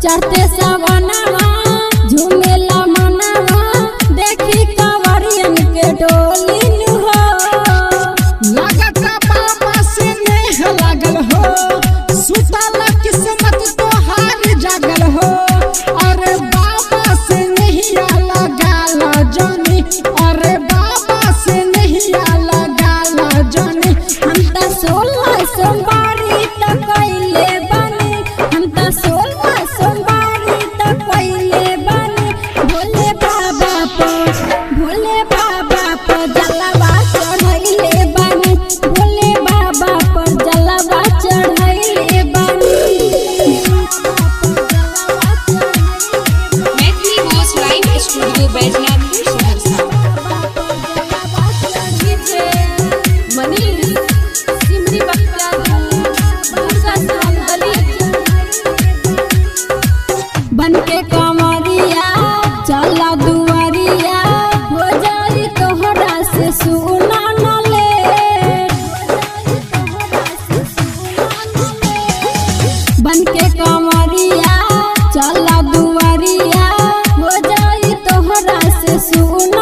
चढ़ते सवनवा झूमेला मनवा, देखी कंवरियन के डोली नु हो। लागता बाबा से नेह लागल हो, सुतल किस्मत तोहार जागल हो। अरे बाबा से नहिया लगाला जानी, अरे बाबा से नहिया लगाला जानी। हम त 16 सोमवारी त कइले बानी, हम त 16 सोमवारी त कइले बानी। भोले बाबा पर, भोले बाबा पर जलवा चढ़ैले बानी, भोले बाबा पर जलवा चढ़ैले बानी। Maithili Bose live studio Baijnathpur Saharsa. Manish Simri बनके कमरिया चला दुआरिया, हो जाई तोहरा से सुना न ले। बनके कमरिया चला दुआरिया, हो जाई तोहरा से सुना